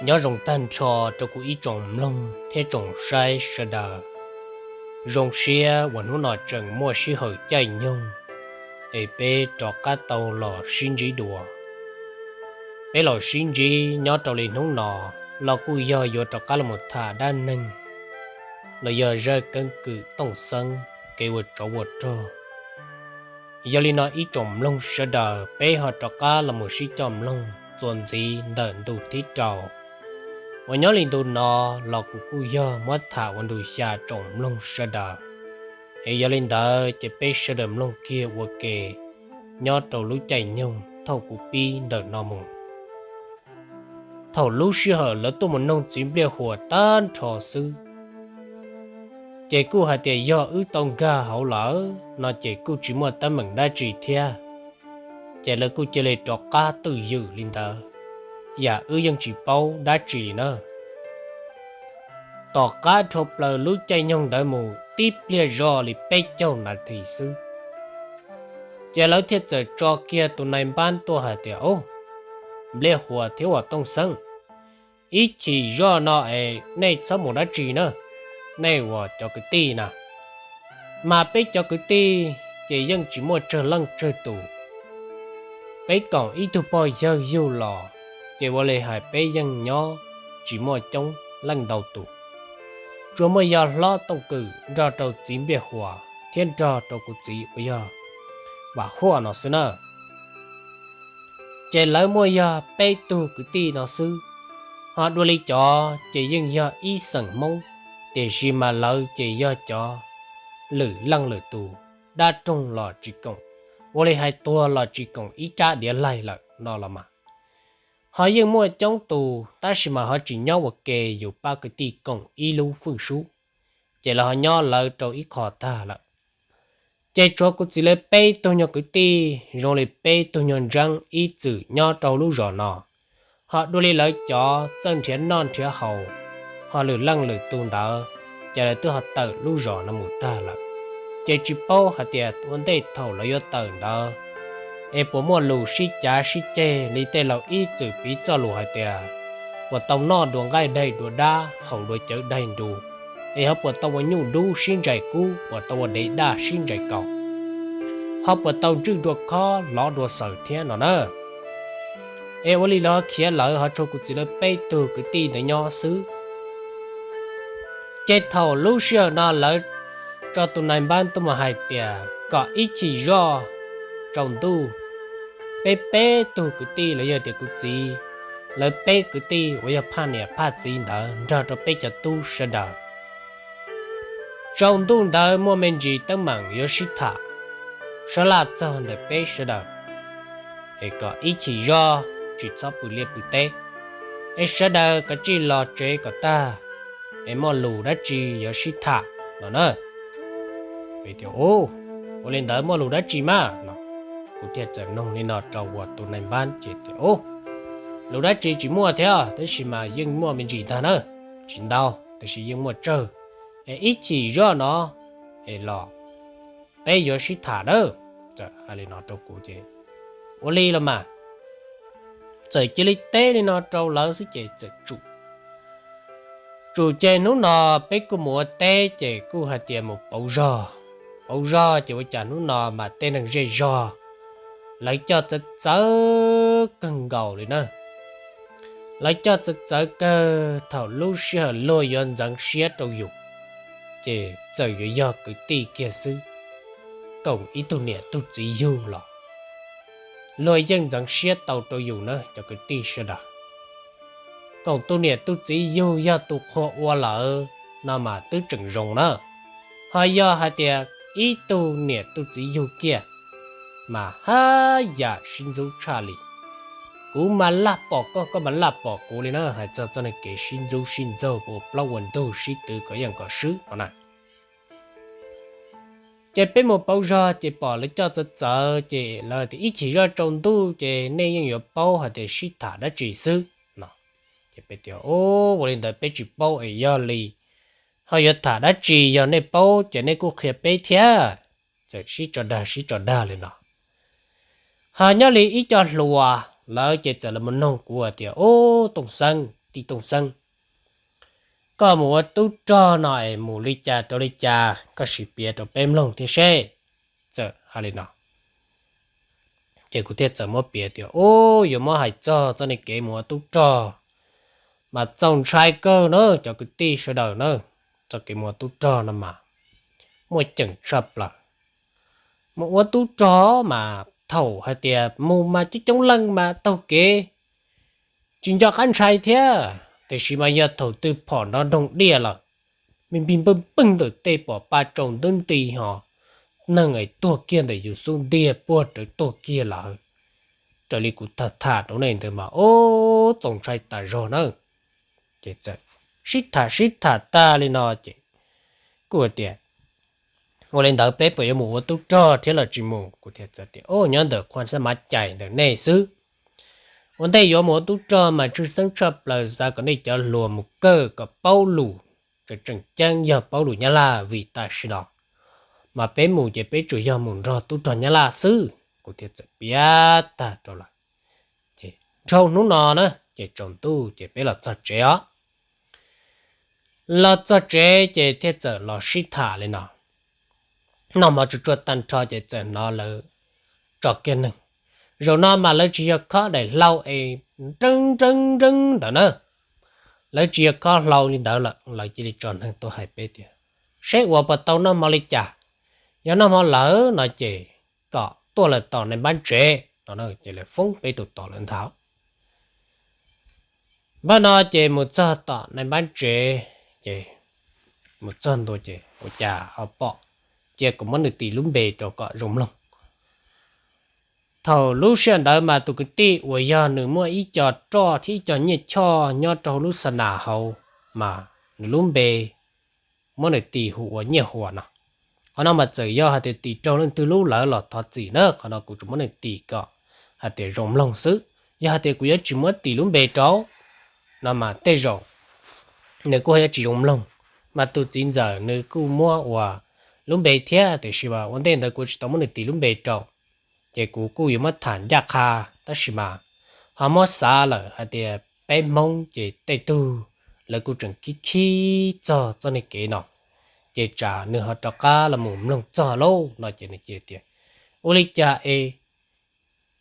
Nyob zoo tag nrho rau kuv ib tsoom mloog thiab tsoom saib sawv daws. Zoo siab uas hnub no tseem muaj sij hawm caij nyoog es peb rov qab tau los sib ntsib dua. Peb los sib ntsib nyob rau li hnub no los kuj yog yuav rov qab los mus tham dab neeg los yog zaj keeb kwm Tooj Xeeb kev ua tsov ua rog. Yog li no ib tsoom mloog sawv daws, peb ho rov qab los mus sib coj mloog txuas ntxiv ntawm ntu thib rau uas nyob li ntu no los kuv kuj yog muab tham ua ntu xya tsoom mloog sawv daws. Es yog li ntawd ces peb sawv daws mloog kiag ua ke nyob rau lub caij nyoog thaum kuv pib ntawm no mus. Thaum lub sij hawm lawv tuaj mus noog txiv Npliaj Huas tag nrho xwb, ces kuj hais tias yog wb tau nkag hauv lawm no ces kuj tsis muaj teeb meem dab tsi thiab. Ces lawv kuj cia li rov qab twj ywm li ntawd, yam wb yeej tsis paub dab tsi li na. Tom qab dhau plaws lub caij nyoog ntawd mus tib pliag zoj li peb caug nas this xwb, ces lawv thiaj txawm tso kiag tus nais npab tuaj hais tias, Au, Npliaj Huas thiab uas Tooj Xeeb, ib chim zoj no es nej txhob mus dab tsi na, nej uas cov kwv tij na. Mas peb cov kwv tij ces yeej tsis muaj tsawg leej tsawg tus. Peb koom ib tug pog yawg yug los, ces ua li hais peb yeej nyob tsis muaj coob leej ntau tus. Tsuas muaj yog hlob Tooj Kwm nrog rau txiv Npliaj Huas thiab nrog rau kuv txiv uas yog Vam Huaj no xwb na. Ces lawv muaj yog peb tug kwv tij no xwb, ho dua li cov ces yeej yog ib xeem Hmoob, tiam sis mas lawv ces yog cov lwm leej lwm tus, dab roog los tsis koom, ua li hais tuag los tsis koom ib rab diav laig lawm no los mas. Ho yeej muaj coob tus tab sis mas ho tsis nyob ua ke yus pab kwv tij koom ib lub fwj sub, ces lawv ho nyob lawv rau ib qho tag lawm. Ces tshuav kuv txiv lawv peb tug nyuag kwv tij zoo li peb tug nyuag ntseeb ib txwm nyob rau lub zos no. Ho dua li lawv cov txawj nrhiav noj nrhiav haus, ho lwm leej lwm tus ntawd, ces lawv twb ho tawm lub zos no mus tag lawm. Ces tsis paub hais tias ua ntej thaum lawv yuav tawm ntawd es puas muaj lus sib cav sib ceg li tej laus ib txwm piv txoj lus hais tias puas tau noj dua nqaij daig dua dab, haus dua cawv daig nrus, es ho puas tau ua nyuj dub sib ntsais kub, puas tau ua dev daj sib ntsais kaus, ho puas tau ntswj dua khob lov dua xaws thiab no na. Es ua li lawv khiav lawv ho tshuav kuv txiv lawv peb tug kwv tij ntawd nyob xwb. Ces thaum lub sij hawm no lawv tso tus nais npab tuaj mus hais tias kom ib chim zoj tsaus ntuj, peb peb tug kwv tij los yog tias kuv txiv lawv peb kwv tij uas yog phaj niam phaj txiv ntawd nrog rau peb cov tub sawv daws, tsaus ntuj ntawd muaj me ntsis teeb meem yuav sib tham sab laj txog ntawm peb sawv daws, es kom ib chim zoj tsis txhob pw liaj pw teb, es sawv daws kom tsij los tsev kom tag, es muaj lus dab tsi yuav sib tham no na. Tias, Ua li ntawd muaj lus dab tsi mas? No kuv thiaj txawm nug li no rau uas tus nais npab ces tias, Lus dab tsi tsis muaj thiab, tab sis mas yeej muaj me ntsis ntag na, tsis ntau, tab sis yeej muaj tsawg, es ib chim zoj no es los peb yuav sib tham nawb. Txawm hais li no rau kuv ces, Ua li los mas. Txawm cia li teb li no rau lawv xwb ces txawm tsum. Tsum ces hnub no peb kuj mus ua teb ces kuj hais tias mus pauv zog. Pauv zog ces ua cas hnub no mas tej neeg zej zog lawv coj txawv txawv kawg nkaus li na. Lawv coj txawv txawv kawg, thaum lub sij hawm luag yuav ntxeev siab rau yus, ces txawm yuav yog kwv tij kiag xwb, koom ib tug niam tug txiv yug los luag yeej ntxeev siab tau rau yus na cov kwv tij sawv daws. Koom tus niam tus txiv yug yog tus qhua ua lawm no mas twb tseem zoo na. Ho yog hais tias ib tug niam tus txiv yug kiag mas haj yam sib ntxub tshaj li. Kuv mas laj pom koj, koj mas laj pom kuv li na, hais txog txoj kev sib ntxub sib ntxaug ua plaub ua ntug sib twv kom yeej kom swb no na. Ces peb mus pauv zog ces pom lawv coj txawv txawv ces lawv tias ib chim zoj tsaus ntuj ces nej yeej yuav paub hais tias sib tham dab tsi xwb no. Ces peb tias, Ua li ntawd peb tsis paub es yog li ho yuav tham dab tsi, yog nej paub ces nej kuj qhia peb thiab. Txawm sib tso dag sib tso dag li no. Ho nyob li ib co hluas lawv ces txawm los noog kuv tias, Ub, Tooj Xeeb, tij Tooj Xeeb, koj mus ua tub rog no es mus li cas rau li cas, koj sim piav rau peb mloog thiab seb. Txawm hais li no, ces kuv thiaj txawm muab piav tias, ub, yuav muab hais txog txoj niag kev mus ua tub rog mas txaus ntshai kawg na cov kwv tij sawv daws na. Txoj kev mus ua tub rog no mas muaj ceem tshaj plaws. Mus ua tub rog mas thaum hais tias mus mas coob coob leej mas taug kev tsis nco qab ntshai thiab, tiam sis mas yog thaum twg phom nrov nroog diaj lawm, me npig npwj npwj ntawm tej pom paj tsaus ntuj nti ho, neeg es tuag kiag ntawm yus xub ntiag puag rawv tuag kiag lawm, raws li kuv tham tham rau nej ntawd mas ub txaus ntshai tas zog na. Ces txawm sib tham sib tham tag li no ces kuj hais tias, ua li ntawd peb puas yuav mus ua tub rog thiab los tsis mus? Kuv thiaj txawm tias, ub, nyob ntawm qhua xab mav cais ntawm nej xwb. Ua ntej yuav mus ua tub rog mas tshwj xeeb tshaj plaws xav kom nej cov hluas mus kawm kom paub lus, tseem tseem ceeb yog paub lus Nyab Laj, vim tam sim no mas peb mus ces peb tsuas yog mus nrog tub rog Nyab Laj xwb. Kuv thiaj txawm piav tag rau lawm. Ces dhau hnub no na ces tsaus ntuj ces peb los txog tsev os. Los txog tsev ces thiaj txawm los sib tham li no. Noj hmo tsuag tsuag tag nrho ces txawm hnov lawv tso kiag neeg. Zaum no mas lawv tsis yog khob daim hlau es nreeb nreeb nreeb ntawd na, lawv tsis yog khob hlau li ntawd lawm, lawv cia li tso neeg tuaj hais peb tias, seb ua puas tau noj hmo li cas. Yog noj hmo lawm no ces kom tuaj lawm tom nais npab tsev no, ces lawv foob peb rau tom lawv nthav. Npaj no ces mus txog tom nais npab tsev, ces mus txog ntua ces ua cas ho pom, cia kuv muab nws tis lub npe rau kom zoo mloog. Thaum lub sij hawm ntawd mas tus kwv tij uas yog nws muaj ib co roj thiab ib co nyiaj choj nyob rau hauv lub xa nas hauv, mas nws lub npe muab nws tis hu ua Nyiaj Huas no. Qhov no mas txawm yog hais tias tis raug leej twg lub lawm los thov txim na, qhov no kuv tsuas muab nws tis kom hais tias zoo mloog xwb. Yog hais tias kuv yuav tsis muab tis lub npe rau no mas tej zaum nws kuj yuav tsis zoo mloog. Mas tus txiv ntxawm nws kuj muab ua lub npe thiab, tiam sis mas ua ntej ntawd kuv tsis tau muab nws tis lub npe rau, ces kuv kuj yuav muab tham ncaj qha, tab sis mas ho muab xav lawm hais tias peb Hmoob ces tej tug lawv kuj tseem khib khib txog txoj niag kev no, ces tsam nws ho rov qab los mus mloog txog lauj no ces nws cia tias, ua li cas es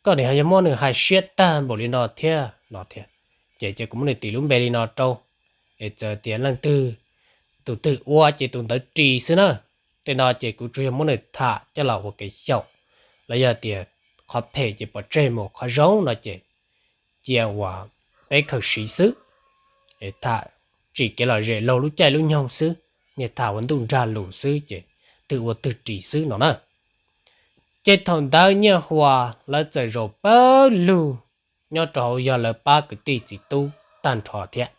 koj nim ho yog muab nws hais siab tag npaum li no thiab no thiab. Ces cia kuv muab nws tis lub npe li no rau, es txawm tias leej twg, tus twg ua ces tus ntawd ris xwb na. Tej no ces kuv tsuas yog muab nws tham coj los ua kev xyaum, los yog tias qhov phem ces pov tseg mus, qhov zoo no ces cia uas peb khaws siv xwb, es tham tsim kev lom zem laug lub caij lub nyoog xwb, niag tham ua ntuj nrag lus xwb ces twg ua twg ris xwb no na. Ces thaum ntawd Nyiaj Huas lawv txawm zaum pawg lug nyob rau hauv yog lawv pab kwv tij txiv tub tag nrho thiab.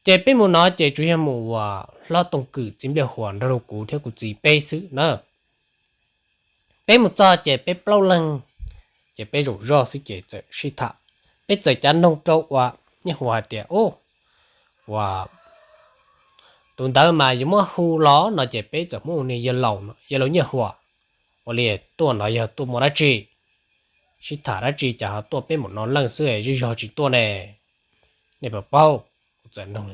Ces peb mus no ces tsuas yog mus uas hlob Tooj Kwm, txiv Npliaj Huas nrog rau kuv thiab kuv txiv peb xwb na. Peb mus txog ces peb plaub leeg, ces peb zaum zoj xwb ces txawm sib tham. Peb txawm cav noog rau uas Nyiaj Huas hais tias, ub, uas tus ntawd mas yuav muab hu los no ces peb txawm muab hu niag yawg laus, yawg laus Nyiaj Huas, ua li tuaj no yog tuaj muaj dab tsi? Sib tham dab tsi cas ho tuaj peb npaum no leej xwb es zej zog tsis tuaj ne? Nej puas paub? Kuv txawm noog,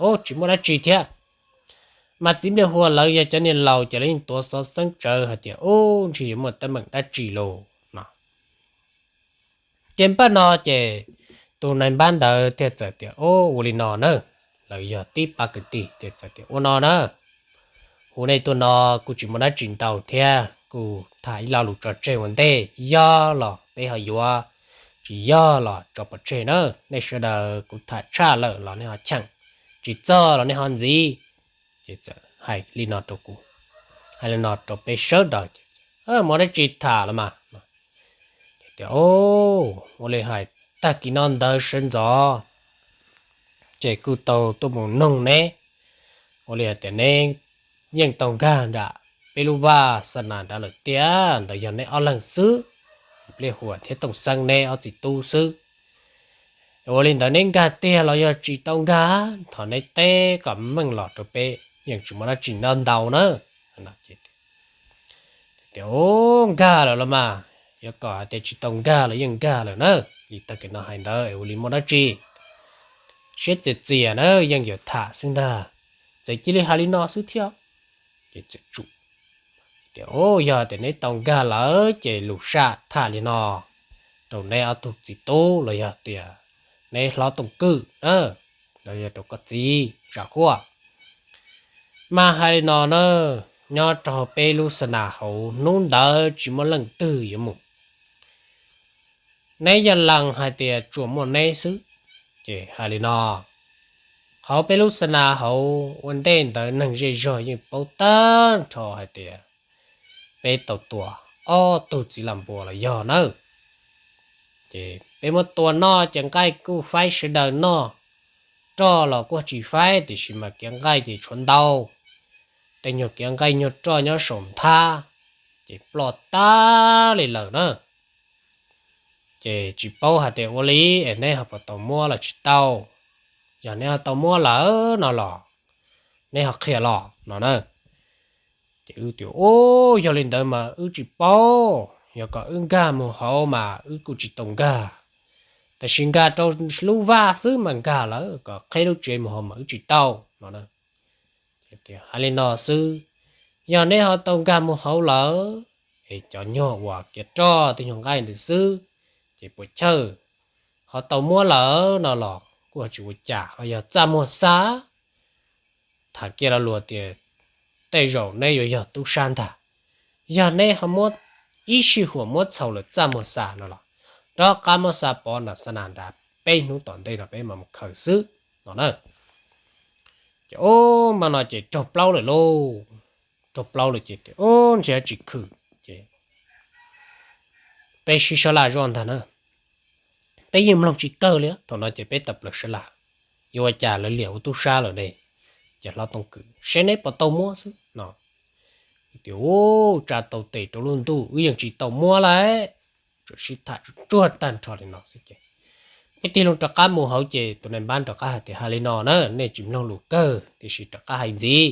ub, tsis muaj dab tsi thiab. Mas txiv Npliaj Huas lawv yog cov niag laus ces lawv yeej tuav xov xeeb tsawv hais tias, ub, ntshe yuav muaj teeb meem dab tsi los no. Ces npaj no ces tus nais npab ntawd thiaj txawm tias, ub, ua li no na, lawv yog tib pab kwv tij thiaj txawm tias, ua no na, hu nej tuaj no kuj tsis muaj dab tsi ntau thiab, kuj tham ib lo lus tso tseg ua ntej, yog los peb ho yuav, tsis yog los tso pov tseg na. Nej sawv daws kuv tham tshaj lawm los nej ho cheem, tsis txog los nej ho ntxiv. Ces txawm hais li no rau kuv, hais li no rau peb sawv daws ces, muaj dab tsi tham los mas. Ces tias, ua li hais, tag kis no ntawd sawv ntxov ces kuj tau tuaj mus noog neb, ua li hais tias neb yeej tau nkag nram peb lub vaj xa nas nrad lawm tiag, ntawd yog neb ob leeg xwb, Npliaj Huas thiab Tooj Xeeb neb ob txiv tub xwb. Ua li ntawd neb nkag tiag los yog tsis tau nkag, thov neb teb kom meej los rau peb, yeej tsis muaj dab tsi noj ntau na. Tias, u, nkag lawm los mas, yuav kom hais tias tsis tau nkag los yeej nkag lawm na. Li tag kis no hais ntawd ua li muaj dab tsi? siab txias txias na, yeej yuav tham xwb ntag, txawm cia li hais li no xwb thiab. Ces txawm tsum tias, Yog tias neb tau nkag lawm ces lus sam tham li no rau neb ob tug txiv tub los yog tias neb hlob Tooj Kwm na, los yog rau koj txiv Zam Huaj, mas hais li no na, nyob rau peb lub xa nas hauv hnub ntawd tsis muaj leej twg yuav mus. Neb yog lees hais tias tsuas muaj neb xwb, ces hais li no, hauv peb lub xa nas hauv ua ntej ntawd neeg zej zog yeej paub tag nrho hais tias peb tau tua ob tug txiv lam npua los yog nawb. Ces peb muab tua noj ces nqaij kuj faib sawv daws noj, roj los kuj tsis faib tiam sis mas kev nqaij ces tshuav ntau, tej nyuag kev nqaij nyuag roj nyob saum nthab ces ploj tag li lawm na. Ces tsis paub hais tias ua li es neb ho puas tau muab los tsis tau. Yog neb ho tau muab lawm no los neb ho qhia los no na. Ces wb tias, Ub, yog li ntawd mas wb tsis paub, yog kom wb nkag mus hauv mas wb kuj tsis tau nkag, tab sis nkag rau lub vaj xwb mas nkag lawm, kom qheb lub tsev mus hauv mas wb tsis tau no. Hais li no xwb, yog neb ho tau nkag mus hauv lawm es cov nyuag uas kev roj tej nyuag nqaij ntawd xwb, ces puas chawj ho tau muab lawm no los kuj ho tsis ua cas, ho yog txaj muag xa, tham kiag lo lus tias tej zaum neb yuav yog tub sab ntag. Yog neb ho muab ib sij huam muab txhaum lawm txaj muag xa no los rov qab muab xa pov nram xa nas nrad, peb hnub tom ntej no peb mam mus khaws xwb no na. Ces ub, mas no ces raug plaub lawm lauj, raug plaub lawm ces tias, Ub, ntshe tsis khwm ces peb sib sab laj zoj ntag na. Peb yeej mloog tsis kawg li, thaum no ces peb tawm plaws sab laj, yuav ua cas lawv liam ua tub sab lawm ne. Ces hlob Tooj Kwm, Seb neb puas tau muab xwb no. Tias, Ub, tsa tau tes rau lub ntuj, wb yeej tsis tau muab lawm, tsuas sib tham tsuag tag nrho li no xwb ces peb tig loo rov qab mus hauv ces tus nai npab rov qab hais tias, Hais li no na, nej tsis mloog lus kawg tiam sis rov qab hais ntxiv.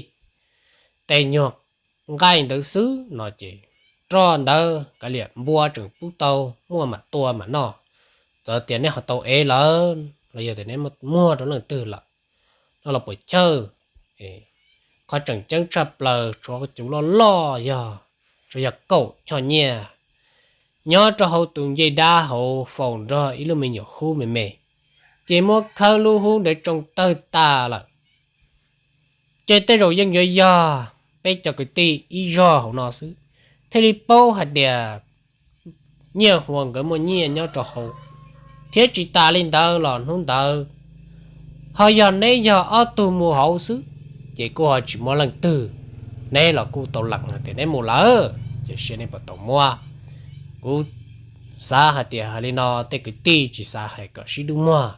Tej nyuag nqaij ntawd xwb no ces roj ntawd kav liam, npua tseem pub tau, muaj mam tua mam noj. Txawm tias neb ho tau ev lawm los yog tias neb muag rau leej twg lawm no los puas chawj. Qhov tseem ceeb tshaj plaws tshuav cuv loj loj yog, tsuas yog kaum choj nyiaj nyob rau hauv tus ncej dab hauv faus nrog ib lub me nyuam hub me me, ces muab khawb lub hub ntawd tsoo tawg tas lawm. Ces tej zaum yeej yuav yog peb cov kwv tij ib zog hauv no xwb thiaj li paub hais tias Nyiaj Huas nkawd muaj nyiaj nyob rau hauv, thiab tsis tas li ntawd los hnub ntawd ho yog neb yog ob tug mus hauv xwb, ces kuj ho tsis muaj leej twg, neb los kuj tau lees hais tias neb mus lawm, ces seb neb puas tau muab. Kuv xav hais tias hais li no tej kwv tij tsis xav hais kom sib dub muag,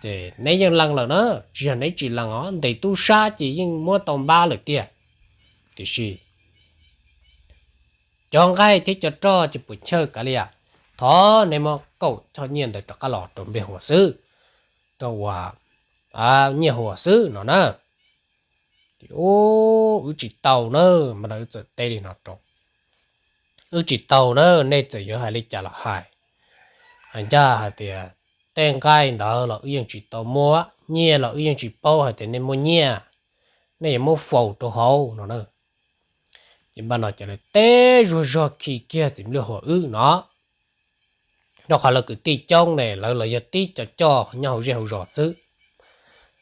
ces neb yeej lees lawm na, tsis yog neb tsis lees os, ntes tub sab ces yeej muab tau npab lawm tiag. Tiam sis cov nqaij thiab cov roj ces puas chawj kav liam, thov neb muab kaum choj nyiaj ntawd rov qab los rau Npliaj Huas xwb, rau uas Nyiaj Huas xwb no na. Ces ub, wb tsis tau na, mas no wb txawm teb li no rau, wb tsis tau na, nej txawm yuav hais li cas los hais, hais ncaj hais tias tej nqaij ntawd los wb yeej tsis tau muab, nyiaj los wb yeej tsis paub hais tias nej muaj nyiaj, nej yuav muab faus rau hauv no na. Ces npaj no ces lawv teb zuag zog khi kiag txiv Npliaj Huas wb no, rau qhov lawv kwv tij coob ne, lawv los yog tib co coj nyob hauv zej hauv zos xwb.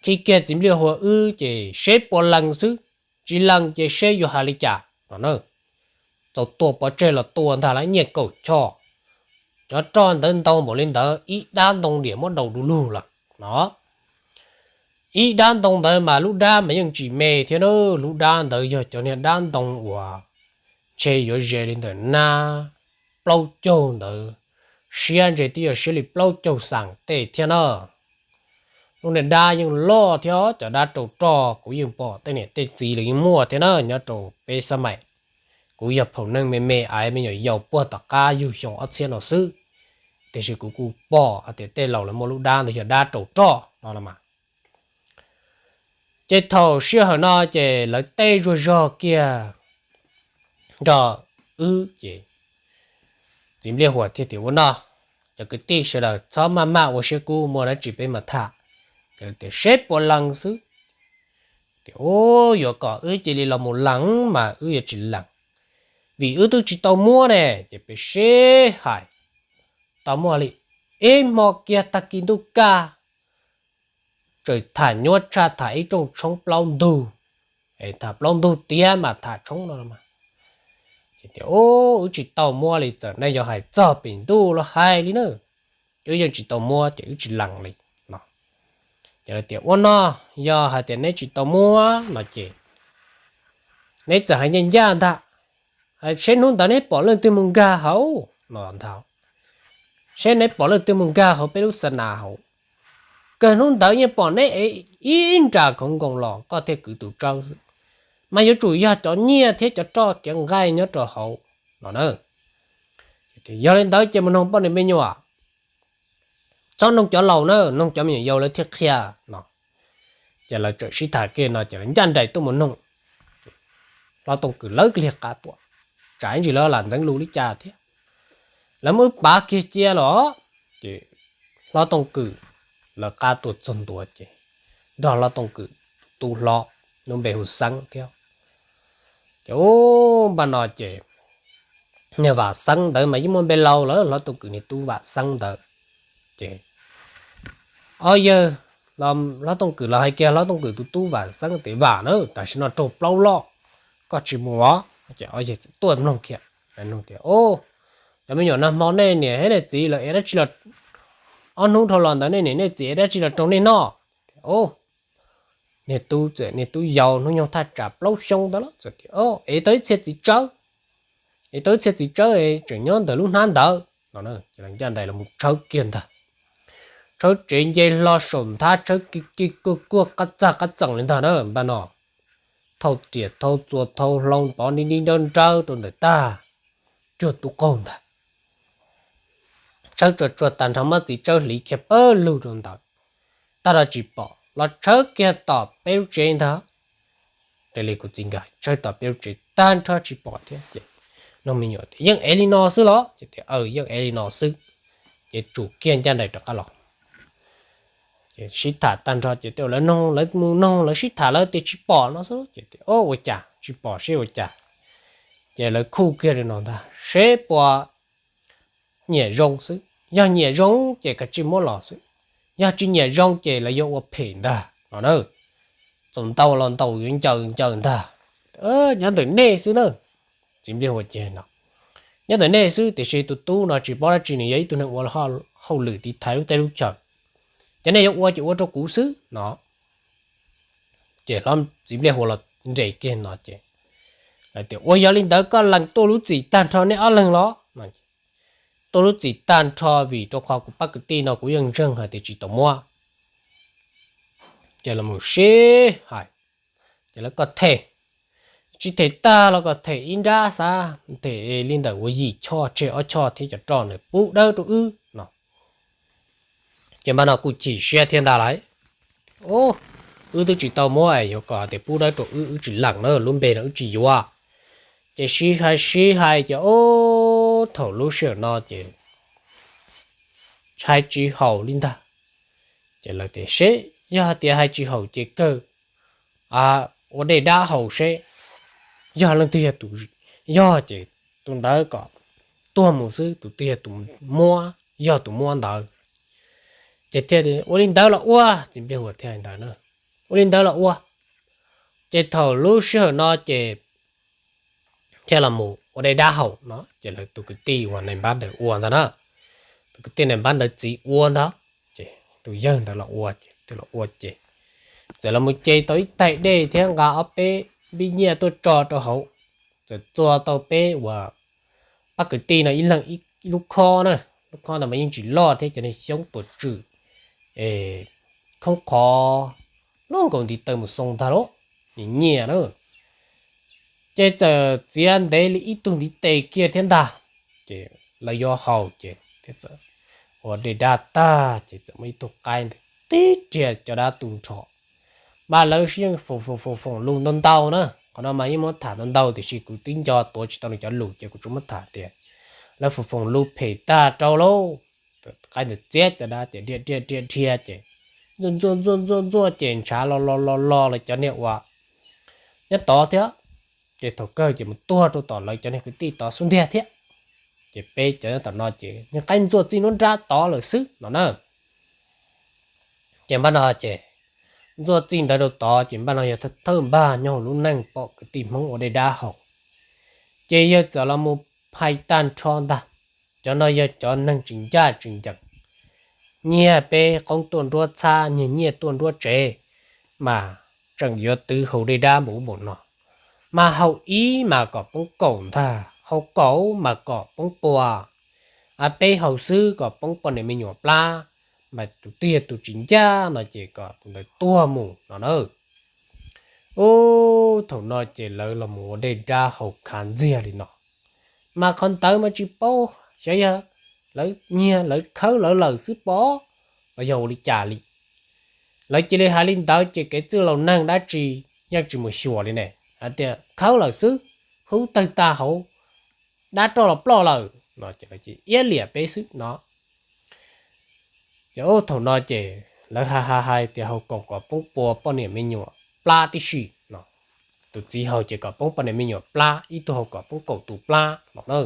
Khi kiag txiv Npliaj Huas wb ces seb puas lees xwb, tsis lees ces seb yuav hais li cas no na. Txaus tua pov tseg los tua ntag, lawv nyiaj kaum choj, cov roj ntawd ntau npaum li ntawd, ib dab ntoo diam muab daus du lug lawm no. Ib dab ntoo ntawd mas lub dab mas yeej tsis me thiab na, lub dab ntawd yog cov niag dab ntoo uas ntshe yuav ze li ntawm nab plaub caug ntawd, siab ntshe twb yog siab li plaub caug xas tej thiab na. Lub niag dab yeej loj thiab, cov dab rau roj kuv yeej pom tej niam tej txiv lawv yeej muaj thiab na, nyob rau peb xab maim. Kuv yog phaum neeg me me aiv me nyuam yaus puag tom qab yug xyoo ob txhiab no xwb, tiam sis kuv kuj pom hais tias tej laus lawv muaj lub dab ntawd yog dab rau roj no los mas. Ces thaum sij hawm no ces lawv teb zuag zog kiag nrog wb ces txiv Npliaj Huas thiaj tias, Ua no, cov kwv tij sawv daws txhob maj maj ua siab kub, muaj dab tsi peb mam tham. Ces tias seb puas lees xwb. Tias, Ub, yuav kom wb cia li los mus lees mas wb yuav tsis lees, vim wb twb tsis tau muab ne. Ces peb seb hais, tau muaj li ib hmo kiag tag kis ntuj kaj, tseem tham nyuaj tshaj tham ib rooj tshoob plaub ntug, es tham plaub ntug tiag mas tham tshoob no mas. Ces tias, Ub, wb tsis tau muab li, txawm nej yuav hais txog pem ntuj los hais li na, wb yeej tsis tau muab ces wb tsis lees li no. Ces lawv tias, Ua no, yog hais tias neb tsis tau muab no ces neb txawm hais ncaj ncaj ntag, seb hnub ntawd neb pom leej twg mus nkag hauv no ntag, seb neb pom leej twg mus nkag hauv peb lub xa nas hauv. Kawg hnub ntawd yeej pom neb ev ib nra khoov nkoos los koj thiaj kwv tus tsawb xwb, mas yuav tsum yog cov nyiaj thiab cov roj cov nqaij nyob rau hauv no na. Yog li ntawd ces mus noog poj niam me nyuam, txhob noog cov laus na, noog cov me nyuam yaus lawv thiaj qhia no. Ces lawv txawm sib tham kiag no ces lawv ncaj nraim tuaj mus noog Hlob Tooj Kwm lawv liag qab tuaj, tsam ib ntsis lawv lam ntxeev lus li cas thiab. Lawv muab wb pav kiag cia los, ces Hlob Tooj Kwm lawv qab tuaj txog ntua ces nrog Hlob Tooj Kwm tus tub hlob, lub npe hu Xeeb thiab. Ces ub, npaj no ces niag Vam Xeeb ntawd mas yeej muaj npe laus lawm, Hlob Tooj Kwm niag tub Vam Xeeb ntawd. Ces ob yawg, Hlob Tooj Kwm los hais kiag Hlob Tooj Kwm tus tub Vam Xeeb tias, Vam na, tam sim no raug plaub loj, koj tsis mus os. Ces ob yawg tuaj mloog kiag, tias, Cov me nyuam, nag hmo nej niam thiab nej txiv lawv ev dab tsi los, ob hnub dhau los ntawd nej niam nej txiv ev dab tsi los rau nej noj? Niag tub txawm, niag tub yau hnub nyoog thaj tsam plaub xyoo ntawd los txawm tias, Ev tau ib txhia txiv tsawb, ev tau ib txhia txiv tsawb tseem nyob ntawm lub hnab ntawd no. Ces lawv ncaj nraim los mus tshawb kiag ntag. Tshawb tsev nce hlo saum nthab, tshawb ki ki kuj kuaj qab txag qab txeem li ntag na npaj no. Thauj riam thauj txuas thauj hlau pov nti nti nrawb nrawb rau ntawm tag cuag tub qaug ntag. Tshawb tsuag tsuag tag nrho muab txiv tsawb hliv kiag pawg lug rau ntawd, tag nrho tsis pom los tshawb kiag tom peb lub tsev ntag. Raws li kuv txiv nkawd tshawb tom peb lub tsev tag nrho tsis pom thiab ces noog me nyuam tias, Yeej ev li no xwb los? Ces tias, Yeej ev li no xwb. Ces tsum kiag ncaj nraim rov qab los. Ces sib tham tag nrho ces tej lawv noog, lawv mus noog lawv sib tham lawv tias tsis pom no xwb ces tias, Ua cas tsis pom seb ua cas? Ces lawv khuj kiag li no ntag, seb puas nyiam zoo xwb, yog nyiam zoo ces kav tsij muab los xwb, yog tsis nyiam zoo ces lawv yuav ua phem ntag no na. Txaus ntau los ntaus yuav ncaws ncaws ntag. Nyob ntawm nej xwb na. Txiv Npliaj Huas ces no, Nyob ntawm nej xwb, tiam sis tus tub no tsis paub dab tsi, nws yog ib tug neeg ua hauj lwm tiv thaiv lub teb lub chaw. Ces nej yuav ua ces ua rau kuv xwb no. Ces txiv Npliaj Huas los nres kiag no ces lawv tias, Ua yog li ntawd koj lees tuaj lub txim tag nrho neb ob leeg los? Tuaj lub txim tag nrho vim rau qhov kuv pab kwv tij no kuv yeej ntseeg hais tias tsis tau muab. Ces los mus sib hais, ces lawv kom them, tsis them tag los kom them ib nrab xav, them li ntawm uas yim choj tseg ob choj thiab cov roj ntawd pub dawb rau wb no. Ces npaj no kuj chim siab thiab ntag lauj. Wb twb tsis tau muab es yuav kom tias pub dawb rau wb, wb tsis lees na, lub npe no wb tsis yuav. Ces sib hais sib hais ces ob thaum lub sij hawm no ces hais tsis haum li ntag. Ces lawv tias seb yog hais tias hais tsis haum ces kawg ua dej dab haus seb yog leej twg yog tus yog ces tus ntawd kom tuag mus xwb, tus twg yog tus muab, yog tus muab ntawd. Ces thiaj ua li ntawd los ua, txiv Npliaj Huas thiaj hais ntawd na, ua li ntawd los ua. Ces thaum lub sij hawm no ces thiaj los mus ua dej dab haus no ces lawv tus kwv tij uas nais npab ntawd ua ntag na, tus kwv tij nais npab ntawd txiv ua ntag. Ces tus yawg ntawd los ua ces, los ua ces txawm los mus ce tau ib tais dej thiab nqa ob peb npib nyiaj tuaj tso rau hauv. Txawm txua tau peb uas pab kwv tij no ib leeg ib lub khob na, lub khob ntawd mas yeej tsis loj thiab, cov niag xyoob tuam tswm khoob qhov luaj nkaus ntiv taw mus xoo ntag lauj, nyiam nyiam na. Ces txawm txiav ntev li ib tug ntiv tes kiag thiab ntag. Ces lawv yuav haus ces thiaj txawm ua dej dab tag ces txawm muaj ib tug qaib ntawd tib riam cov dab tu nrho. Mas lawv yeej foom foom foom foom lus ntau ntau na, qhov no mas yeej muab tham ntau ntau tiam sis kuv twb nco tuav tsis tau nws cov lus ces kuv tsuas muab tham tias lawv foom foom lus phem tag rau lauj. Qaib ntawd txiav cov dab ces dhia dhia dhia dhia ces ntxuaj ntxuaj ntxuaj ntxuaj ntxuaj ces ntshav los los los los lawv cov niag uas nyob tod thiab, ces thaum kawg ces mus tuag rau tom lawv cov niag kwv tij tod xub ntiag thiab. Ces peb cov nyob tom no ces niag qaib ntxuaj txij nruab nrab tod lawm xwb no na. Ces npaj no ces ntxuaj txij ntawd rau tod ces npaj no yog thawj thawj npaj nyob hauv lub neej pom kwv tij Hmoob ua dej dab haus. Ces yawg txawm los mus phais tag nrho ntag. Cov no yog cov neeg tsis ncaj tsis ncees, nyiag peb qoob tuaj nruab txhab, nyiag nyiaj tuaj nruab tsev, mas tseem yuav twv haus dej dab npaum ub npaum no. Mas haus ib mas kom poob kaum ntag, haus kaum mas kom poob pua. A, peb haus xwb kom poob poj niam me nyuam plab, mas tus twg yog tus tsis ncaj no ces kom tus ntawd tuag mus no na. Ub, thaum no ces lawv los mus ua dej dab haus khav ntxiag li no. Mas qhov ntawd mas tsis paub xyov yog lawv nyiag lawv khawb lawv lawm xwb pob los yog ua li cas li. Lawv cia li hais li ntawd ces kev txwj laus neeg dab tsi yeej tsis mus xyuas li ne, hais tias khawb lawm xwb, hub tawg tag hauv dab roj los ploj lawm no ces lawv cia iab liam peb xwb no. Ces thaum no ces lawv hais hais hais tias haus kaum kom poob pua poj niam me nyuam plab tib si no. Tus txiv haus ces kom poob poj niam me nyuam plab, ib tug haus kom poob kaum tus plab no na.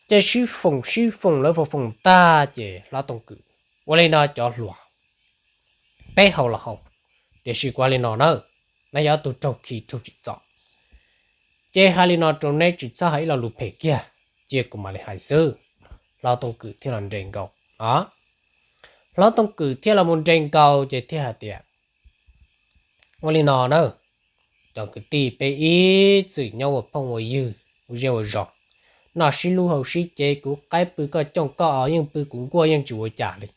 Ces sib foom sib foom lawv foom foom tag ces hlob Tooj Kwm, ua li no cov hluas, peb haus los haus, tiam sis kuv hais li no na, neb yog ob tug raug khi raug tsim txom, ces hais li no rau neb tsis txhob hais ib lo lus phem kiag, cia kuv mam li hais xwb. Hlob Tooj Kwm thiaj los nres nkaus no. Hlob Tooj Kwm thiaj los mus nres nkaus ces thiaj hais tias, ua li no na, cov kwv tij peb ib txwm nyob ua phooj ua ywg ua zej ua zos, noj sib hlub haus sib cev, kuv qaib pw koj cooj, koj os yeej pw kuv nkuaj yeej tsis ua cas li.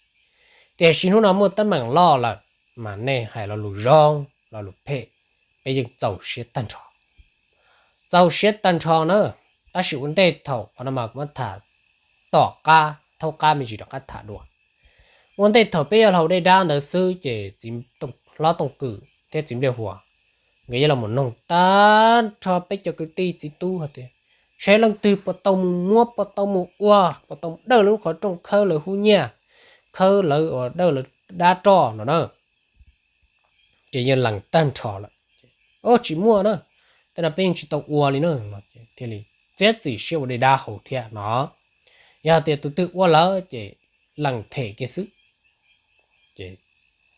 Tiam sis hnub no muaj teeb meem loj lawm, mas nej hais lo lus zoo lo lus phem, peb yeej txaus siab tag nrho. Txaus siab tag nrho na. Tab sis ua ntej thaum qhov no mas kuv muab tham tom qab, thaub qab me ntsis rov qab tham dua. Ua ntej thaum peb yuav haus dej dab ntawd xwb ces hlob Tooj Kwm thiab txiv Npliaj Huas nkawd yuav los mus noog tag nrho peb cov kwv tij txiv tub hais tias, seb leej twg puas tau mus muab, puas tau mus ua, puas tau mus dawj lub qhov rooj khawb lawv hub nyiaj, khawb lawv uas dawj lawv dab roj no na. Ces yeej lees tag nrho lawm, o, tsis muaj na, tej no peb yeej tsis tau ua li na. Thiaj li txiav txim siab ua dej dab haus thiab no. Yog tias tus twg ua lawm ces lees them kiag xwb. Ces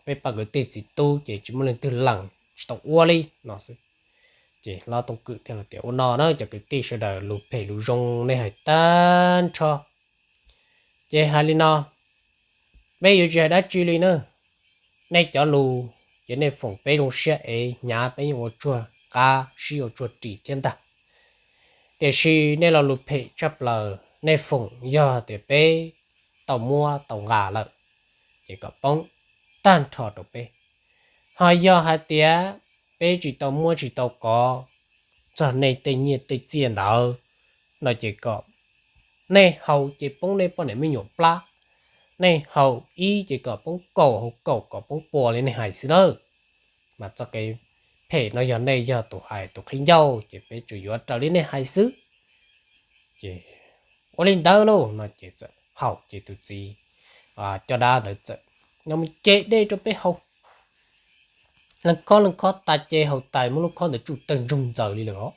peb pab kwv tij txiv tub ces tsis muaj leej twg lees tsis tau ua li no xwb. Ces hlob Tooj Kwm thiaj tias, ua no na cov kwv tij sawv daws, lus phem lus zoo nej hais tag nrho. Ces hais li no, peb yuav tsis hais dab tsi li na. Nej cov lus ces nej foom peb zoo siab es hnyav peb yeej ua tsuag qab sib ua tsuag ris thiab ntag. Tiam sis nej lo lus phem tshaj plaws nej foom yog tias peb tau muab tau nqa lawm, ces kom poob tag nrho rau peb. Ho yog hais tias peb tsis tau muab tsis tau kov txog nej tej nyiaj tej txiaj ntawd no ces kom nej haus ces poob nej poj niam me nyuam plab, nej haus ib ces kom poob kaum, haus kaum kom poob pua li nej hais xwb nawb. Mas txoj kev phem no yog nej yog tus hais tus qhib ncauj ces peb tsuas yuav raws li nej hais xwb. Ces ua li ntawd lauj no ces txawm haus ces tus txiv coj dab ntawd txawm no mus ce dej rau peb haus. Leej khob leej khob tas ces haus tas muab lub khob ntawd tsuj tawg ntsoog ntxaws li lawm os.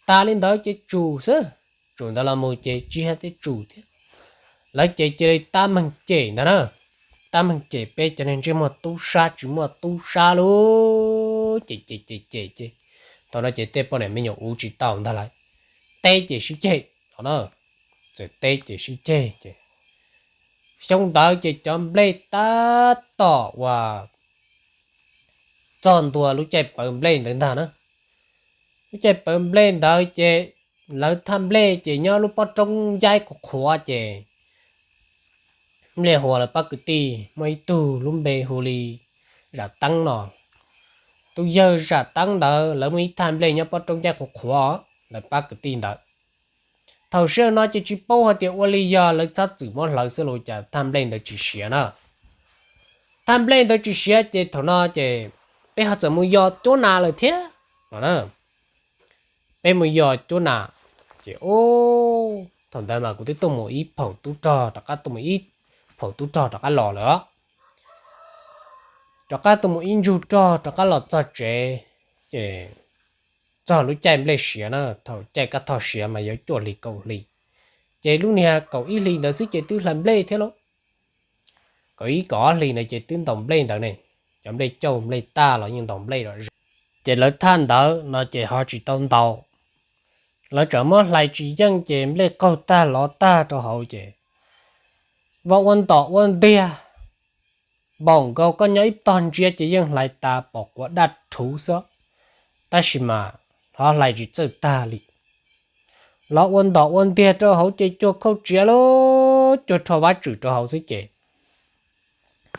Tas li ntawd ces tsum xwb, tsum ntawd los mus ces tsis hais tias tsum thiab, lawv ces cia li tab meeg cem ntag na. Tab meeg cem peb cov neeg ntsej muag tub sab tsis muaj tub sab lauj, ces ces ces ces ces thaum no ces tej poj niam me nyuam uv tsis tau ntag lawm, teb ces sib ceg no na. Txawm teb ces sib ceg ces xyoo ntawd ces cov nplej tab tom uas txog ntua lub caij pawv nplej ntawd ntag na. Lub caij pawv nplej ntawd ces lawv thaj nplej ces nyob lub pob roob ncaib qhuav qhuav ces Npliaj Huas lawv pab kwv tij muaj ib tug lub npe hu li Zam Teeb no. Tus yawg Zam Teeb ntawd lawv muaj ib thaj nplej nyob pob roob ncaib qhuav qhuav, lawv pab kwv tij ntawd. Thaum sij hawm no ces tsis paub hais tias ua li yog lawv txhob txwm muab hlawv xwb los cas thaj nplej ntawd tsis siav na. Thaj nplej ntawd tsis siav ces thaum no ces peb ho txawm mus yos cuab nas lawm thiab no na. Peb mus yos cuab nas ces, o, thaum ntawd mas kuv twb tuaj mus ib phaum tub rog rov qab, tuaj mus ib phaum tub rog rov qab los lawm os. rov qab tuaj mus ib ntsug rog rov qab los txog tsev, ces txog lub caij nplej siav na, thaum caij kab thoj siav mas yuav cuaj hlis kaum hlis, ces lub niag kaum ib hlis ntawd xwb ces twb hlais nplej thiab lauj. Kaum ib kaum ob hlis ntawd ces twb ntaus nplej ntawd ne, cov nplej cauj nplej tag los yeej ntaus nplej lom zem. Ces lawv thaj ntawd no ces ho tsis tau ntaus, lawv tseem muab hlais tsis yeej ces nplej qaug tag lov tag rau hauv ces vau ua ntom ua ntiag, npaum nkaus koj nyob ib tog ntsiav ces yeej hlais tas pom quav daj rhuv xwb, tab sis mas ho hlais tsis txawj tag li. Lov ua ntom ua ntiag rau hauv ces cuag khauj tsiav lauj, cuag rho vab tswm rau hauv xwb ces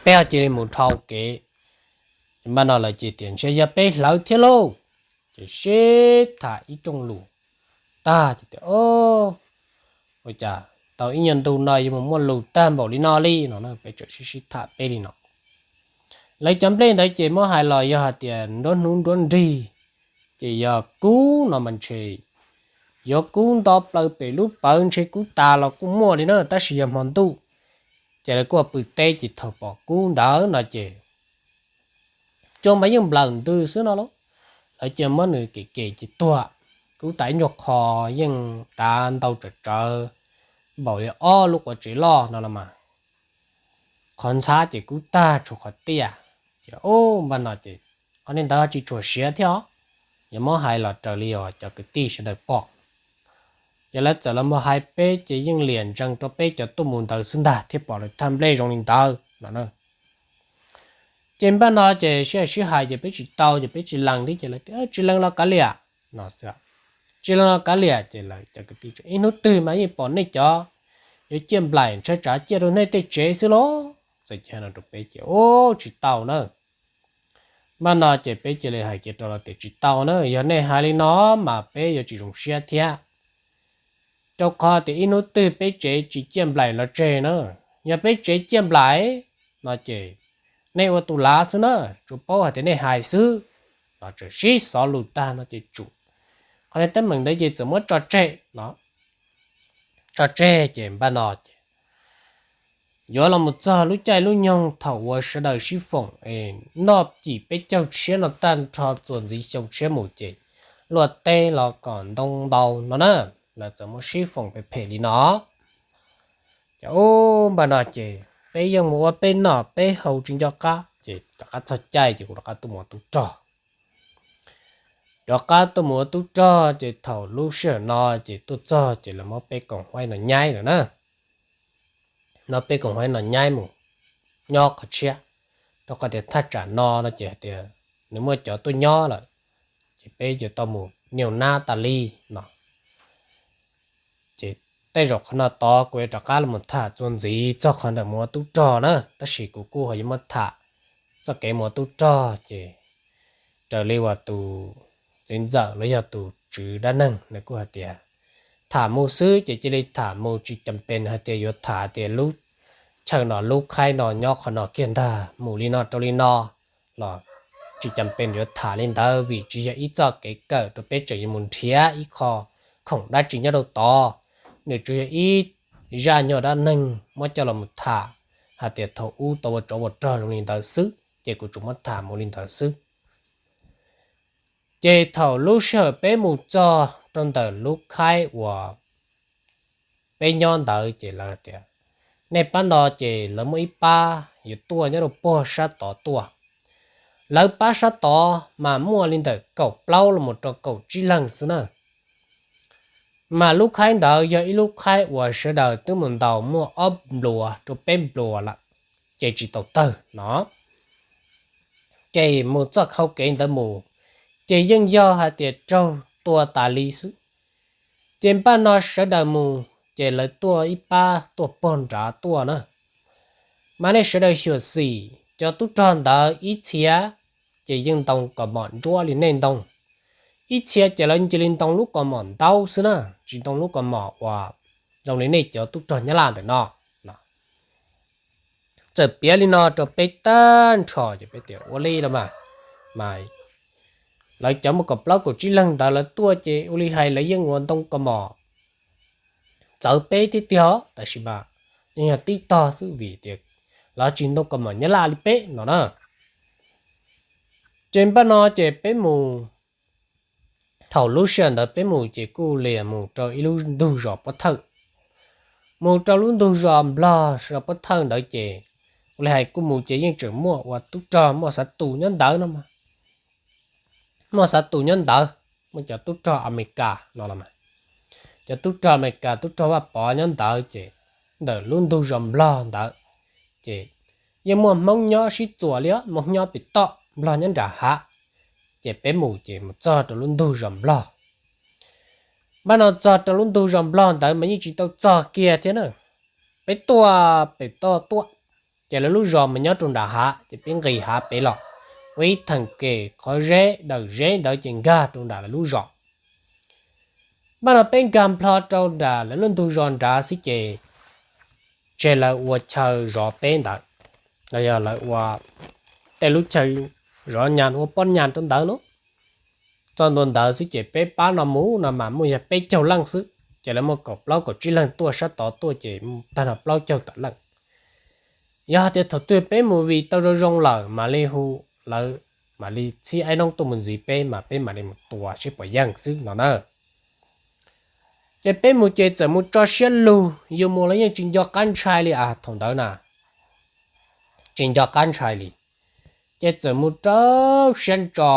peb ho cia li mus dhau kev. Npaj no lawv cia tias ntshe yog peb hlawv thiab lauj, ces sib tham ib rooj lus tag ces tias, o, ua cas tau ib nyuag ntu no yuav mus muaj lus tag npaum li no li no, peb txawm sib sib tham peb li no. Lawv cov nplej ntawd ces muab hais los yog hais tias nruab hnub nruab nrig, ces yog kub no mas ntshe yuav kub nto plaws pem lub pawv ntshe kub tas los kuj muaj li na, tab sis yog hmo ntuj ces lawv kuj pw teb ces thaum pom kub ntawd no ces cua mas yeej nplawm ntws xwb no lauj. Lawv cia muab nws kem kem ces tuag, kub tas ib nyuag qho, yeej dav ntau tsawv tsawv npaum li ob lub quav tsev loj no los mas, qhov ntxhab ces kub tag tshuav qhov tiaj. Ces npaj no ces qhov niag ntawd tsis tshua siav thiab os, yuav muab hais los raws li os cov kwv tij sawv daws pom. Ces lawv txawm los mus hais peb ces yeej liam ntsees rau peb cov tuaj mus ntawd xwb ntag thiaj pom lawv thaj nplej zoo li ntawd no. Ces npaj no ces sib hais sib hais ces peb tsis tau ces peb tsis lees thiab ces lawv tias tsis lees los kav liam no xwb. Tsis lees los kav liam ces lawv cov kwv tij, ib hnub twg mas yeej pom nej cov yuav ciaj nplaim ntshai tsam ciaj rau nej tej tsev xwb los. Txawm cia no rau peb ces ub tsis tau na. Npaj no ces peb cia li hais kiag rau lawv tias tsis tau na, yog nej hais li no mas peb yuav tsis zoo siab thiab, rau qhov tias ib hnub twg peb tsev tsis ciaj nplaim los tseg na. Yog peb tsev ciaj nplaim no ces nej ua tus lav xwb na, tsuas paub hais tias nej hais xwb. Los txawm sib xov lus tag no ces tsum, qhov niag teeb meem ntawd ces txawm muab tso tseg no. Tso tseg ces npaj no ces yuav los mus txog lub caij lub nyoog thaum uas sawv daws sib foom es noj cim peb caug tshiab no tag nrho txuas ntxiv xyoo tshiab mus ces luaj teb los kom ntoo ntau no na, lawv txawm muab sib foom phem phem li no. Ces ub npaj no ces peb yeej mus ua peb noj peb haus tsis nco qab ces rov qab txog caij ces kuv rov qab tuaj mus ua tub rog. Rov qab tuaj mus ua tub rog ces thaum lub sij hawm no ces tuaj txog ces lawv muab peb koom haib no nyaib lawm na. Muab peb koom haib no nyaib mus nyob qhov tshiab, rau qhov tias thaj tsam no no ces hais tias nws muaj cov tuaj nyob lawm, ces peb yuav tau mus niaj nab tas li no. Ces tej zaum qhov no tod kuv yuav rov qab los tham txuas ntxiv txog qhov ntawm mus ua tub rog na, tab sis kuv kuj ho yuav muab tham txoj kev mus ua tub rog ces raws li uas tus txiv ntxawm los yog tus tswv dab neeg nws kuj hais tias tham mus xwb ces cia li tham mus, tsis cam pes hais tias yuav tham tias lub chaw no lub khaib no nyob qhov no kiag ntag, mus li no rau li no los tsis cam pes yuav tham li ntawd vim tsis yog ib txoj kev kawm rau peb tseem yuav mus nrhiav ib qho khoom dab tsi nyob rau tod. Nws tsuas yog ib zaj nyuag dab neeg muab coj los mus tham hais tias thaum ub tau ua tsov ua rog zoo li ntawd xwb, ces kuv tsuas muab tham mus li ntawd xwb. Ces thaum lub sij hawm peb mus txog rau ntawm lub khaib uas peb nyob ntawd ces lawv tias nej pab no ces lawv muaj ib pab yuav tuaj nyob rau puag sab tod tuaj. Lawv pab sab tod mas muaj li ntawm kaum plaub los mus rau kaum tsib leeg xwb na. Mas lub khaib ntawd yog ib lub khaib uas sawv daws twb mus ntaus muaj ob npluas rau peb npluas lawm, ces tsis tau tawg no. Ces mus txoj hau kev ntawd mus, ces yeej yog hais tias raug tua tas li xwb. Ces npaj no sawv daws mus, ces lawv tuaj ib pab tuaj pog nrad tuaj na. Mas nej sawv daws xyuam xim, cov tub rog ntawd ib txhia ces yeej ntoo kaus mom ntsuab li nej ntoo, ib txhia ces lawv cia li ntoo lub kaus mom ntaub xwb na, tsis ntoo lub kaus mom uas zoo li nej cov tub rog Nyab Laj ntawm no. Txawm piav li no rau peb tag nrho ces peb tias ua li los mas, mas lawv cov muaj kaum plaub kaum tsib leeg ntawd lawv tuaj ces ua li hais lawv yeej ua ntoo kaus mom txawv peb thiab tiag, tab sis mas yeej yog tib tog xwb vim tias lawv tsis ntoo kaus mom Nyab Laj li peb no na. Ces npaj no ces peb mus, thaum lub sij hawm ntawd peb mus ces kuj lias mus rau ib lub ntug zos Pob Thawj, mus rau lub ntug zos Nplog zos Pob Thawj ntawd ces, ua li hais kuj mus ces yeej tseem muaj ua tub rog muaj xav tus nyob ntawd no, muaj xav tus nyob ntawd, muaj cov tub rog Amelikas no los mas, cov tub rog Amelikas tub rog Vaj Pov nyob ntawd ces, ntawm lub ntug zos Nplog ntawd ces yeej muaj Hmoob nyob sib txuas li, Hmoob nyob pem toj Nplog nyob nram hav. Ces peb mus ces mus txog rau lub ntug zos Nplog. Npaj no txog rau lub ntug zos Nplog ntawd mas yeej tsis tau txog kiag thiab na, peb tuaj pem toj tuaj, ces lawv lub zos mas nyob rau nram hav ces peb nqis hav pem los, ua ib theem kem qhov zeb daws zeb ntawd ces nkag rau nram lawv lub zos. Npaj no peb nkag nplho rau nram lawv lub ntug zos nrad xwb ces, tseg lawv ua chaw zov peb ntawd, los yog lawv ua tej lub chaw zov nyas ua pob nyas rau ntawd lauj. Txog ntua ntawd xwb ces peb pab no mus no mas muaj yog peb caug leej xwb, ces lawv muaj kaum plaub kaum tsib leeg tuaj sab tod tuaj ces tag nrho plaub caug tawm leej. Yog hais tias thaum twg peb mus vij tau zoo zoo lawm mam li hu lawv, mam li txhib aib noob tuaj mus ntxiv peb mas peb mam li mus tua seb puas yeej xwb no na. Ces peb mus ces txawm mus tso siab lug, yus mus los yeej tsis nco qab ntshai li as thaum ntawd na, tsis nco qab ntshai li. Ces txawm mus rau siab ntso,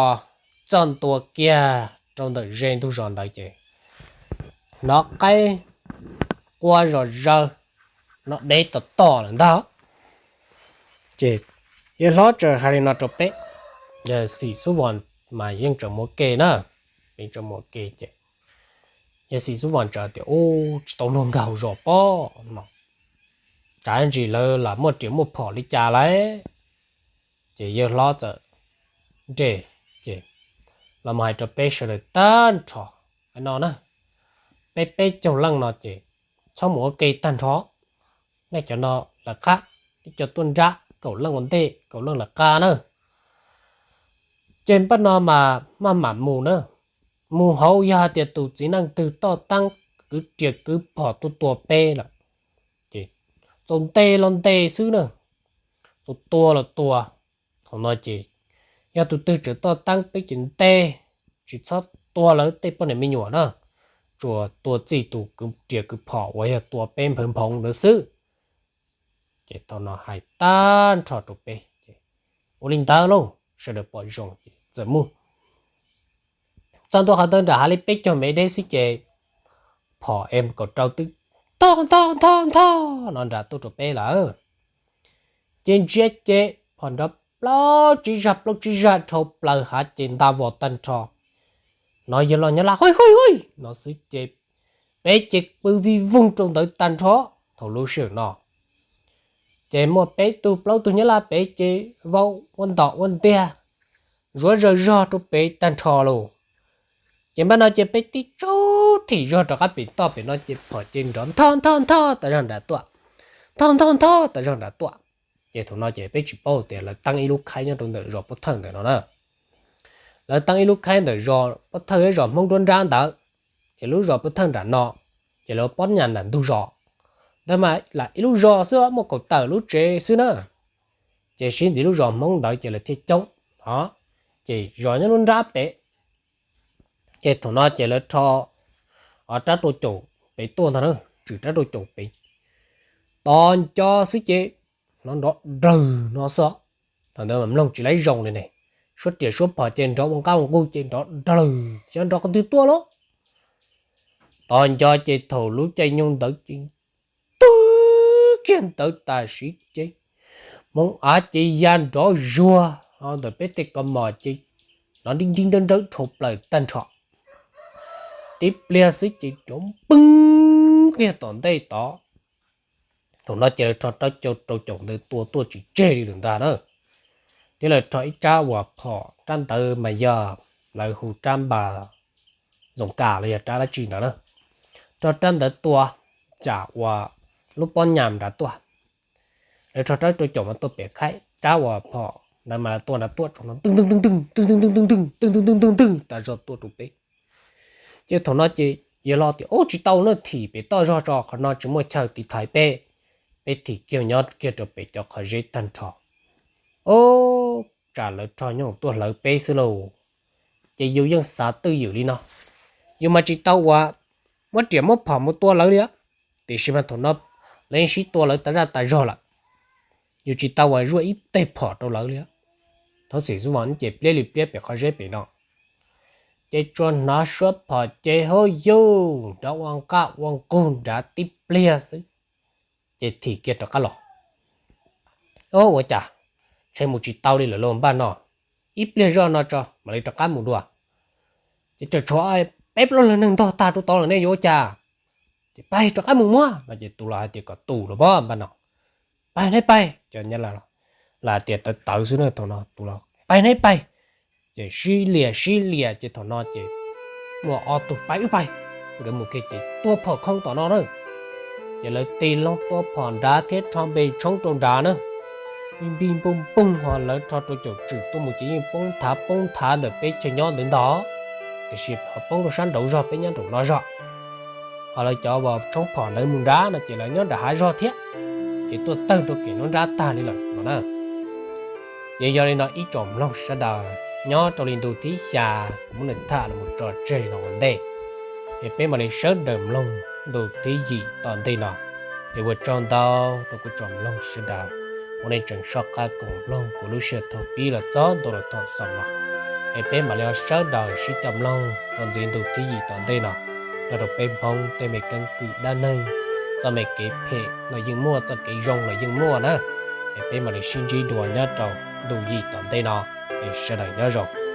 txog ntua kiag rau ntawm ze ntug zos ntawd ces hnov qaib qua zom zaws, hnov deb tom tom lawm ntag. Ces yawg hlob txawm hais li no rau peb, yawg xim xub vos mas yeej tseem mus ua ke na, yeej tseem mus ua ke ces yawg xim xub vos txawm tias, Ub, tsis tau luag nkag hauv zos pob no, tsam ntsis lawv lam muaj riam muaj phom li cas lawm. Ces yawg hlob txawm nres, ces los mus hais rau peb sawv daws tag nrho no na, peb peb caug leej no ces txhob mus ua ke tag nrho. Nej cov no lawv qab, nej cov tuaj nrab kaum leej ua ntej kaum leej lawv qab na. Ces npaj no mas maj mam mus na, mus hauv yog hais tias tus txiv neej twg toj teeb kwv riam kwv phom tuaj tua peb lawm ces txaus ntes los ntes xwb na, txaus tua los tua. Thaum no ces yog tus twg tseem toj teeb peb ces ntes, tsis txhob tua lawv tej poj niam me nyuam na, tsuas tua txij tus kwv riam kwv phom uas yog tua peb nphawv nphoov ntawd xwb. Ces thaum no hais tag nrho rau peb ces ua li ntawd lauj, sawv daws pom zoo ces txawm mus. Txog ntua qhov ntawd nram hav li peb caug mev deb xwb ces phom M kaum rau twb ntho ntho ntho ntho no nram tuaj rau peb lawm. Ces ntsiab ces phom nrov plaub tsib zaj plaub tsib zaj dhau plaws hav ces nta vos tag nrho. No yawg los nyob laj huj huj huj no xwb ces peb ces pw vij voog rau ntawd tag nrho thaum lub sij hawm no. Ces muaj peb tug plaub tug nyob laj pem ces vau ua ntom ua ntiag, zuav zaws zog rau pem tag nrho lauj. Ces npaj no ces peb tib tsaug thim zog rov qab pem toj pem no ces phom ces nrov ntho ntho ntho tas zog nram tuaj, ntho ntho ntho tas zog nram tuaj. Ces thaum no ces peb tsis paub tias lawv teeb ib lub khaib nyob rau ntawm zos Pob Thawj ntawm no na. Lawv teeb ib lub khaib ntawm zos Pob Thawj zos Hmoob nruab nrab ntawd, ces lub zos Pob Thawj nram no, ces lawv pob nyas nram ntug zos. Ntawd mas lam ib lub zos xwb muaj kaum tawm lub tsev xwb na. Ces sib ntxiv lub zos Hmoob ntawd ces lawv thiaj coob os. Ces zos nyob lub nrab pem. Ces thaum no ces lawv rho rab rau caum pem tuaj ntag na, tshwm rab rau caum pem. Tos nco xwb ces no nrov dawg no xwb. Thaum ntawd mas mloog tsis laib zoo li ne, suab riam suab phom ces nrov ua nqaj ua nqug ces nrov dawg xyov nrov qhov twg tuaj lauj. Tos nco ces thaum lub caij nyoog ntawd ces twg kiag ntawd tam sim ces hmoov av ces ya nrov zuag ntawm peb tej kaus mom ces nrov nrib nrib nrawb nrawb dhau plaws tag nrho. Tib pliag xwb ces cov npwg kiag tom ntej tod. Thaum no ces lawv rho rab rau caum ntawd tua tuaj tsis tseg li lawm ntag na. Thiab lawv rho ib rab uas phom rab ntawd mas yog lawv hu rab npas zoom kas los yog rab dab tsi ntawd na. Rho rab ntawd tua tsam uas lub pob nyas nrad tuaj. Lawv rho rab rau caum mas tuaj pem khaib, rab uas phom ntawd mas lawv tua nrad tuaj tsoom no ntwg ntwg ntwg ntwg ntwg ntwg ntwg ntwg ntwg ntwg ntwg ntwg ntwg tas zog tuaj rau peb. Ces thaum no ces yawg hlob tias, Ub, tsis tau na, thim pem toj zog tso, qhov no tsis muaj chaw tiv thaiv peb, peb thim kiag nyob kiag rau pem cov qhov zeb tag nrho. Ub, tsam lawv rho nyooj tuaj hlawv peb xwb lauj. Ces yus yeej xav twj ywm li no, yus mas tsis tau uas muab riam muab phom mus tua lawv li. Tiam sis mas thaum no lawv yeej sib tua lawv tas zaj tas zog lawm, yus tsis tau uas zuaj ib teg phom rau lawv li. Thov txim xwb, ces pliab li pliab pem qhov zeb pem no, ces tsuas hnov suab phom ces hauj yug nrov ua nqaj ua nqug nrad tib pliag xwb, ces thim kiag rov qab los. Ua cas ntshe mus tsis tau li lawm lauj, npaj no ib pliag zoj no tso mam li rov qab mus dua. Ces tawm tshuav peb plaub leeg neeg ntog tag rau tod lawm ne, yuav ua cas? Ces pais rov qab mus muab no ces tus los hais tias kom tus los pab npaj no, pais neb pais, cov nyob lawm hais tias tawv tawv xwb na, thaum no tus los pais neb pais. Ces sib liam sib liam ces thaum no ces muaj ob tug pais wb pais, nkawd mus kiag ces tua phom khoob tom no na. Ces lawv tig loo tua phom nrad thiab rho npe tshoob rau nrad na, npij npij npug npug ho lawv rho rau caum tswm tuaj mus ces yeej poob nthav poob nthav ntawm peb chaw nyob ntawd ntag, tiam sis ho poob rau sab nraud zog peb nyob nraum no zog. Ho lawv cov uas tshoob phom ntawd mus nrad no ces lawv nyob nram hav zog thiab, ces tuaj tawg rau kem nruab nrab tag li lawm no na. Ces yog li no ib tsoom mloog sawv daws, nyob rau li ntu thib xya kuv muab nws tham los tso tseg li no ua ntej, es peb mam li sawv daws mloog ntu thib yim tom ntej no. Es ua tsaug ntau rau kuv tsoom mloog sawv daws uas nej tseem soj qab koom mloog kuv lub sij hawm thaum pib los txog ntua rau thaum xaus no. Es peb mam li ho sawv daws sib coj mloog txuas ntxiv ntu thib yim tom ntej no, nrog rau peb Hmoob tej me keeb kwm dab neeg, txoj me kev phem los yeej muaj, txoj kev zoo los yeej muaj na. Es peb mam li sib ntsib dua nyob rau ntu yim tom ntej no, es sawv daws nyob zoo.